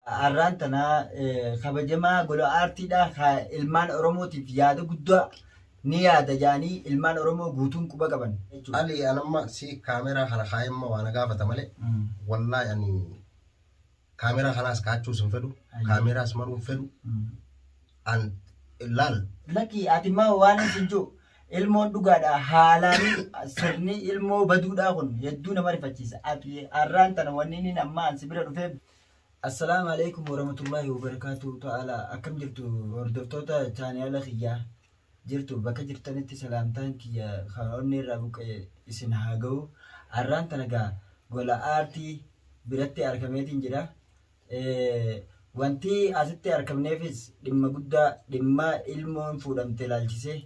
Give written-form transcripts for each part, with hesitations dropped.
Arraan tana kabajamaa gola aartiidha ilmaan Oromootiif yaada guddaa ni yaada jaanii ilmaan Oromoo guutuun quba qaban jechuudha. Ali anamma si kaameraa kana kaa'emma waa na gaafata malee wallaahi ani kaameraa kanaas kaachuus hin fedhu, kaameraas maruu hin fedhu, an laal. Lakki, ati maa waan hin jiru, ilmoon dhugaadha, haalaan sirni ilmoo baduudhaa kun hedduu nama rifachiisa. Ati arraan tana wanni inni amma an si bira dhufee. Assalaamu alaikum warahmatullahi wabarakatuh ta'ala. Akkam jirtu, hordoftoota chaanaala kiyyaa? Jirtu bakka jirtanitti salaamtaan kiyya kan onnee irraa buqqa'e isin haa ga'u. Arraan tana gaa gola aartii biratti argameetiin jira. Wanti asitti argamneefis dhimma guddaa, dhimma ilmoon fuudhamte ilaalchisee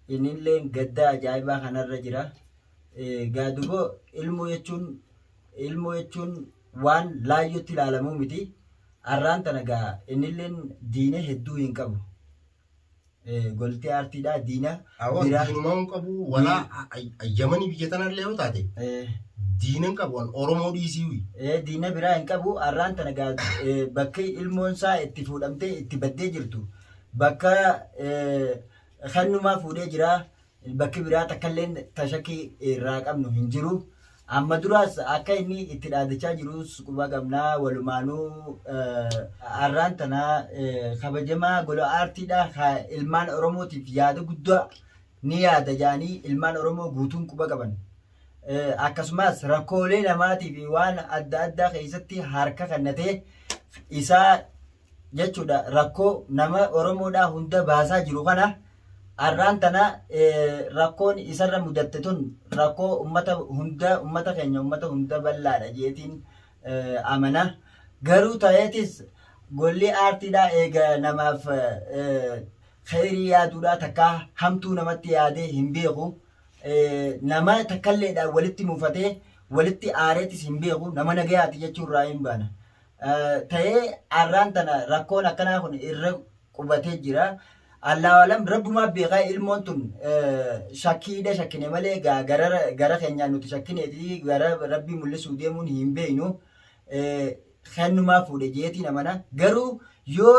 innillee gadda ajaa'ibaa kanarra jira. Gaaduboo ilmoo jechuun waan laayyootti ilaalamuu miti. Arraan tana gaa innilleen diina hedduu hin qabu. Goltee aartiidha diina Awwa biraa. Diinumaa hin qabu, walaa Yamanii biyya tanallee yoo taate diina hin qabu, an Oromoo dhiisii. Diina biraa hin qabu. Arraan tana gaa bakki ilmoon isaa itti fuudhamtee itti baddee jirtu bakka kannumaa fuudhee jira. Bakki biraa takkallee tashakkii irraa qabnu hin jiru. Amma duraas akka inni itti dhaadachaa jirus quba qabnaa. Walumaanuu arraan tana kabajamaa gola aartiidha ilmaan Oromootiif yaada guddaa ni yaada jaanii ilmaan Oromoo guutuun quba qaban. Akkasumas rakkoolee namaatii fi waan adda addaa keessatti harka kennatee isaa jechuudha, rakkoo nama Oromoodhaa hunda baasaa jiru kana arraan tana rakkoon isarra mudatte tun rakkoo ummata hunda, ummata keenya, ummata hunda bal'aadha jeetiin amana. Garuu ta'eetis golli aartiidhaa eega namaaf kheyrii yaaduudhaa takka hamtuu namatti yaadee hin beeku. Nama takkalleedhaan walitti mufatee walitti aareetis hin beeku, nama nagayaati jechuun irraa hin baana. Ta'ee arraan tana rakkoon akkanaa kun irra qubatee jira. Allahu alam, rabbumaa beekaa. Ilmoon tun shakkiidha shakkine malee gara keenyaan nuti shakkineeti gara rabbii mul'isuu deemuun hin beeknu. Kennumaa fuudhe jeetiin amana. Garuu yoo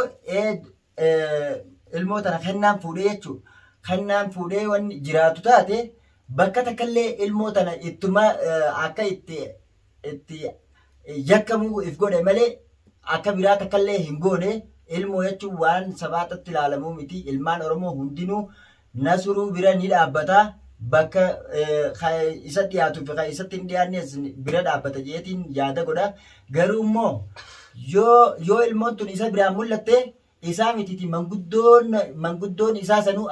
ilmoo tana kennaan fuudhee jechuudha. Kennaan fuudhee wanni jiraatu taate bakka takkallee ilmoo tana ittuma akka itti yakkamuu if godhe malee akka biraa takkallee hin goone. Ilmoo jechuun waan sabaatatti ilaalamuu miti. Ilmaan Oromoo hundinuu Nasruu bira ni dhaabbata, bakka isa dhiyaatuu fi kan isatti hin dhiyaannes bira dhaabbata jeetiin yaada godha. Garuu immoo yoo ilmoon tun isa biraan mul'atte isaa mitiiti, manguddoon isaa sanuu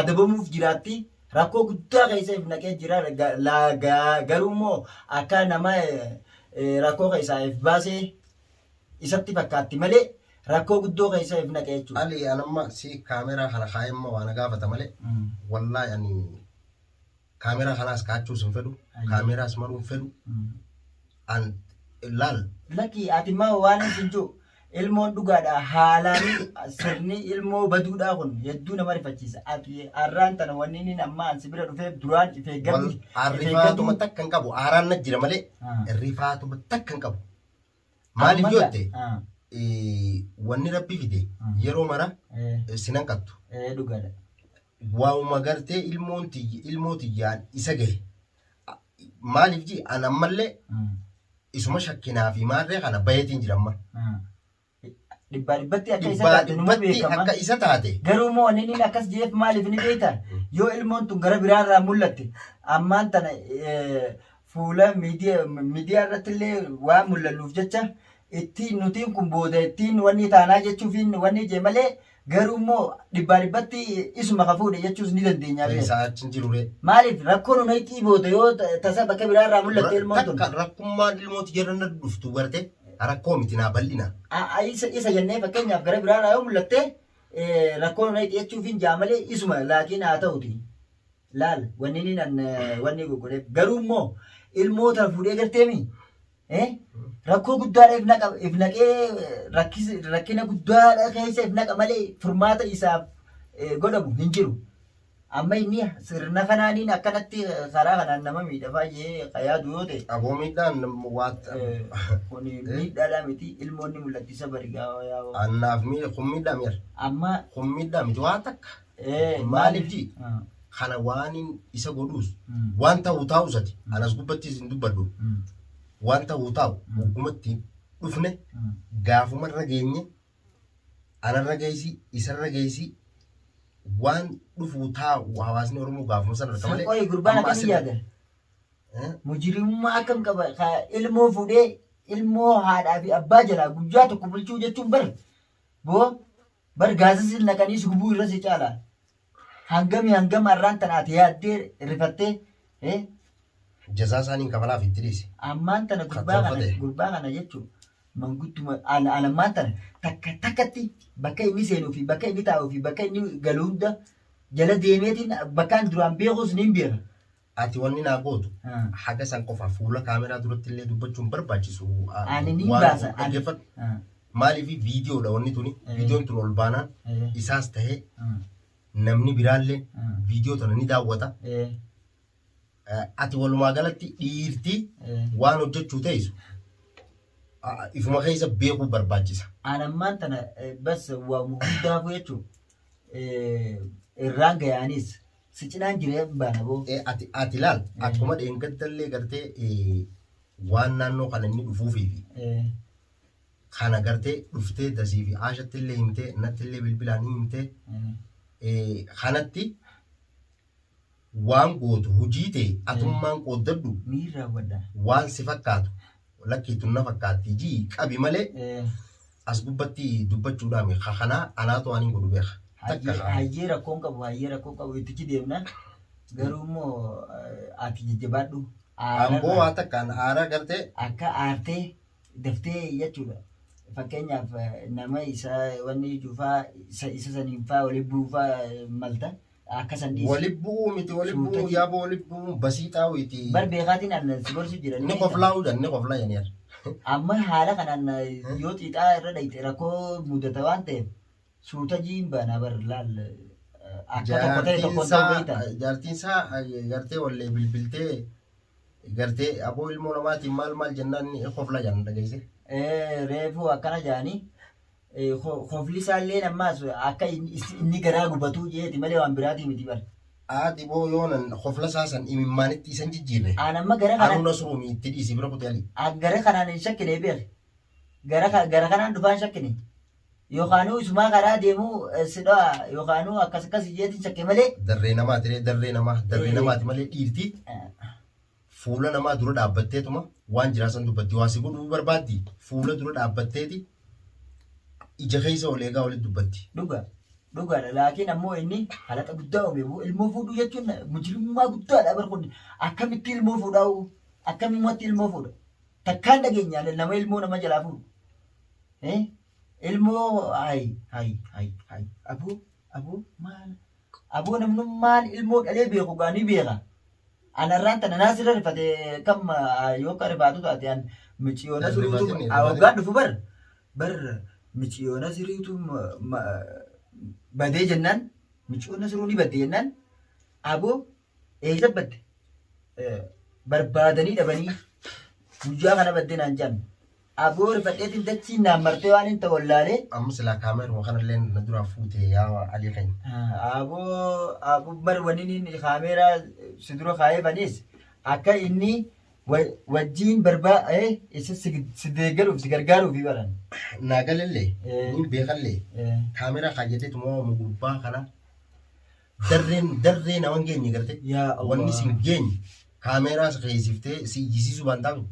adabamuuf jiraatti. Rakkoo guddaa keessa if naqee jira. Garuu immoo akka nama rakkoo keessaa if baasee isatti fakkaatti malee rakkoo guddoo keessa if naqee jechuudha. Ali anamma si kaameraa kana kaa'emma waa na gaafata malee wallaahi ani kaameraa kanaas kaachuus hin fedhu, kaameraas maruu hin fedhu, an laal. Lakki, ati maa waan hin jiru, ilmoon dhugaadha, haalaan sirni ilmoo baduudhaa kun hedduu nama rifachiisa. Ati arraan tana wanni inni amma an si bira dhufeef duraan if eeggadhu. Rifaatuma takka hin qabu, aaraan na jira malee rifaatuma takka hin qabu. Maaliif yoo jette, wanni rabbi fide yeroo mara sinan qattu. Dhugaadha. Waa'uma gartee ilmoon tiyya ilmoo tiyyaan isa gahe. Maaliif ji an ammallee isuma shakkinaa fi maarree kana bayeetiin jira amma. Dhibbaa dhibbatti akka isa Dhibbaa taate numa dhibbatti beekama. akka isa taate. Garuu immoo wanni inni akkas jeef maaliif ni beekta? Yoo ilmoon tun gara biraarraa mul'atte ammaan tana fuula miidiyaa irratti illee waan mul'annuuf jecha ittiin nutiin kun booda ittiin wanni taanaa jechuufiin wanni jee malee, garuu immoo dhibbaa dhibbatti isuma ka fuudhe jechuus ni dandeenya beeka. Isaa achi hin jiru ree. Maaliif rakkoo nu naqxii booda yoo tasa bakka biraarraa mul'atte ilmoon tun. Takka rakkummaan ilmoo tiyya na dhuftu garte rakkoo miti naa bal'ina. Isa jennee fakkeenyaaf gara biraarraa yoo mul'atte rakkoo nu naqxii jechuufiin jaa malee isuma laakiin haa ta'uti. Laal, wanni inni nan wanni goggodheef garuu immoo ilmoo tana fuudhee garteemi rakkoo guddaadha if naqa, if naqee rakkina guddaadha keessa if naqa malee furmaata isaaf godhamu hin jiru. Amma inni sirna kanaaniin akkanatti karaa kanaan nama miidha baay'ee yaadu yoo ta'e. Aboo miidhaan waa Kun miidhaadhaa miti ilmoonni mul'atti isa barigaa yaa. Annaaf kun miidhaa mi'a. Amma Kun miidhaa miti waa takka. Maaliif ji? Kana waan isa godhuus waan ta'u taa'usati. Anas gubbattis hin dubbadhu. Waan ta'u taa'u oggumatti dhufne gaafumarra geenye anarra geessi isarra geessi waan dhufuu taa'u hawaasni Oromoo gaafuma sana arga malee. Qoy gurbaan amma akkamii asirra- yaada? Mujrimummaa akkam qaba? Ilmoo fuudhee ilmoo haadhaa fi abbaa jalaa guyyaa tokko bulchuu jechuun bar boo bar gaazas naqanii si gubuu irra si caala. Hangami hangam har'aan tana ati yaaddee rifattee Jazaa isaaniin kafalaaf itti dhiise. Ammaan tana gurbaa kana Kattoofate. Gurbaa kana jechuun mangudduma alammaan tana takka takkatti bakka inni seenuu fi bakka inni taa'uu fi bakka inni galu hunda jala deemeetiin bakka duraan beekus ni beeka. Ati wanni naa gootu haga san qofa fuula kaameraa duratti illee dubbachuun barbaachisu. Ani ni Waan baasa. Dhaggeeffadhu. Maaliif viidiyoodha wanni tuni? Viidiyoon tun ol baanaan isaas tahee namni biraallee viidiyoo tana ni daawwata. Ati walumaa galatti dhiirtii waan hojjechuu teessu ifuma keessa beekuu barbaachisa. Anammaan tana bas waamu hundaafuu jechuun irraan gayaanis si cinaan jiree baana boo. Ati ilaal akkuma dheengaddallee gartee waan naannoo kana inni dhufuufii fi kana gartee dhuftee dasii fi aashatti illee himtee natti illee bilbilaan himtee kanatti waan gootu hojii ta'e atummaan qooddadhu Ni raawwadha. Waan si fakkaatu lakkii tun na fakkaatti jii qabi malee as gubbatti dubbachuudhaan kanaa anaatu waan hin godhu beeka. Takka Hayyee rakkoon qabu, hayyee rakkoon qabu, ittichi deemna. Garuu immoo ati jajjabaadhu. Amboo waa takkaan aaraa gartee Akka aartee daftee jechuudha. Fakkeenyaaf nama isa wanni cuufaa isa saniin faa waliin bu'uufaa malta akka san dhiisi. Wali bu'uu miti wali bu'uu yaaboo wali bu'uu basii xaawiti. Bar beekaatiin an si gorsu jira. Ni koflaa'uu jan ni koflaa janiir. Amma haala kanaan yoo xiixaa irra dhayxe rakkoo mudata waan ta'eef suuta jiin baana bar laal akka tokko ta'e tokko ta'uu beekta. Jaartiin isaa gartee wallee bilbiltee gartee aboo ilmoo namaatiin maal maal jennaan ni kofla jan dhageesse. Reefuu akkana jaanii kofli isaallee ammaas akka inni garaa gubatuu jeeti malee waan biraatii miti bar. Haati boo yoonan kofla isaa san imimmaanitti isan jijjiirre. Aan amma gara kanaan Anuuna suruumi itti dhiisi bira kutee ali. Gara kanaan hin shakkine beek. Gara kanaan dhufaa hin shakkine. Yookaanuu isumaa karaa deemuu si dho'a yookaanuu akkas akkas jeetiin shakke malee. Darree namaati ree darree namaa darree namaati malee dhiirti fuula namaa dura dhaabbatteetuma waan jiraa san dubbatti waa si godhuu barbaaddi fuula dura dhaabbatteeti ija keessa ol eegaa walitti dubbatti. Dhuga dhugaadha laakiin ammoo inni halaqa guddaa uume ilmoo fuudhuu jechuun mujrimummaa guddaadha bar kun akkamitti ilmoo fuudhaa akkamumatti ilmoo fuudha takkaan dhageenyaan nama ilmoo nama jalaa fuudhu. Ilmoo hay hay hay hay aboo aboo maal aboo namnummaan ilmoo dhalee beeku gaa ni beeka. Anarraan tana naasirra rifate kam yoo akka rifaatu taate an miciyoona siriitu waggaan dhufu bar bar miciyoona siriitu badee jennaan miciyoona siruu ni badde jennaan aboo eessa badde barbaadanii dhabanii guyyaa kana badde naan jedhan aboo rifadheetiin dachiin naan martee waan hin ta'u wallaalee. Amma silaa kaameeruma kanallee na duraa fuute yaa Alii keenya. Aboo aboo bar wanni inni kaameeraa si dura kaa'eefanis akka inni wajjiin barbaa isa si deeggaruuf si gargaaruuf baran. Naa galallee ni beekallee kaameeraa kaayyatee tuma gurbaa kana darreen darree nama hin geenye gartee wanni si hin geenye kaameeraa si keessiftee si iyyisiisuu waan taatu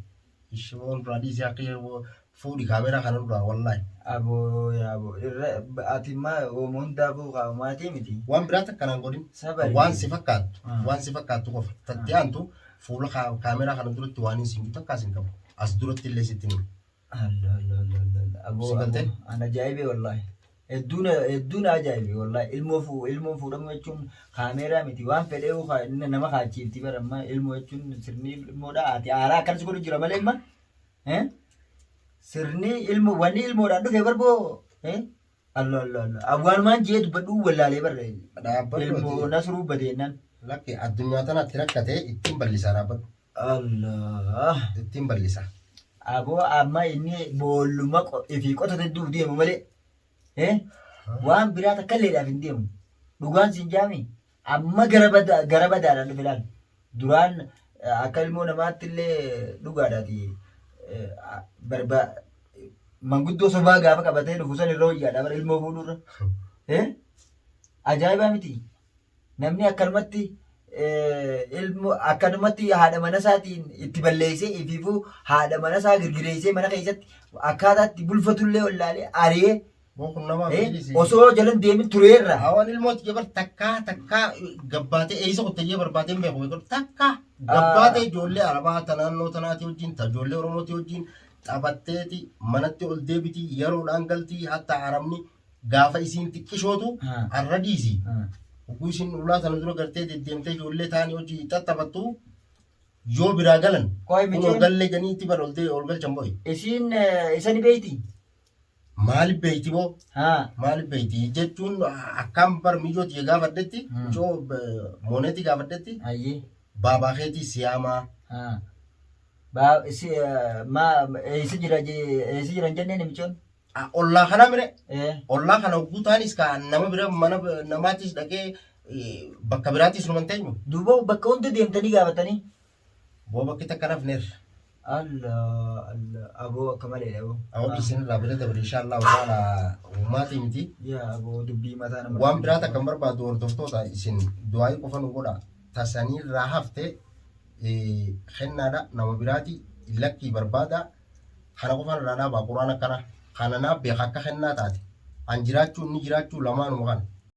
ishoon duraa dhiisee akka yeroo fuudhi kaameeraa kana duraa wallaahi. Aboo yaa aboo irra ati ma oomo hundaafuu kaa'umaatii miti. Waan biraa takka naan godhin. Sabari. Waan si fakkaattu waan si fakkaattu qofa tatti aantu fuula kaameeraa kana duratti waan hin siinju takka as hin qabu as duratti illee sitti himu. Allah Allah Allah Allah aboo Si galtee? Aboo an ajaa'ibee wallaahi. Hedduun hedduun ajaa'ibe wallaahi ilmoo fuu ilmoon fuudhamu jechuun kaameeraa miti waan fedhee nama kaachiifti bara amma ilmoo jechuun sirni ilmoodha ati aaraa akkanas godhu jira malee ilma sirni ilmoo wanni ilmoodhaan dhufe barboo. Allah Allah Allah. Awwaalumaan jee dubbadhuu wallaalee barre. Dhaabbadhu Ilmoo ati. Nasruu badeennaan. Lakki addunyaa tanatti rakkatee ittiin ballisaa dhaabbadhu. Allah. Ittiin ballisa. Aboo amma inni boolluma ifii qotate duuf deemu malee. Eh? Waan biraa takka illeedhaaf hin deemu. Dhugaan siin jaami amma gara badaa gara badaadhaan dhufe laal. Duraan akka ilmoo namaatti illee dhugaadhaati. Barba manguddoo sobaa gaafa qabatee dhufu san irra wayyaadha bara ilmoo fuudhuurra. Eh? Ajaa'ibaa miti. Namni akkanumatti ilmo akkanumatti haadha mana isaatiin itti balleessee ifiifuu haadha mana isaa girgireessee mana keessatti akkaataa itti bulfatullee wallaalee ari'ee Boo kun namaa fiilisi. osoo jalan deemin tureerra. Hawaan ilmooti jabar takkaa takkaa gabbaatee eessa qottayyee barbaadee hin beeku beeku takkaa gabbaatee ijoollee arabaa ta naannoo tanaatii wajjin ta ijoollee oromootii wajjin taphatteeti manatti ol deebiti yeroodhaan galtii hatta arabni gaafa isiin xiqqishootu arra dhiisi. Hogguu isiin ulaa tana dura gartee deddeemtee ijoollee taanii hojii tattaphattu yoo biraa galan Qoy kunoo micoon gallee janii itti bar ol galchan boy. Isiin isa ni beeyti? Maali beeyti boo? Haa. Maali beeyti jechuun akkaan bar mijooti gaafadhetti mijoo mooneetii gaafadhetti Ayyee. baabaa keetii siyaamaa. Haa. Baa isi maa eessa jira eessa jiran jenneen micoon? Ollaa kanaa mire Ee. ollaa kana hogguu taanis ka nama bira mana namaatis dhaqee bakka biraattis numan teenyu. Duuba bakka hunda deemtanii gaafatanii. Boo bakki takka nafneer. Allah Allah aboo akka maleedha aboo. Awwa isin irraa bira dabre inshallah ta'ala ummaatii miti. Yaa aboo dubbii mataa nama. Waan biraa takka hin barbaadu hordoftoota isin du'aayii qofa nu godha. Tasaniirraa hafte kennaadha nama biraati lakkii barbaada. Kana qofaan irraa dhaabaa quraan akkana. Kana naaf beeka akka kennaa taate. An jiraachuu inni jiraachuu lamaanuma kana.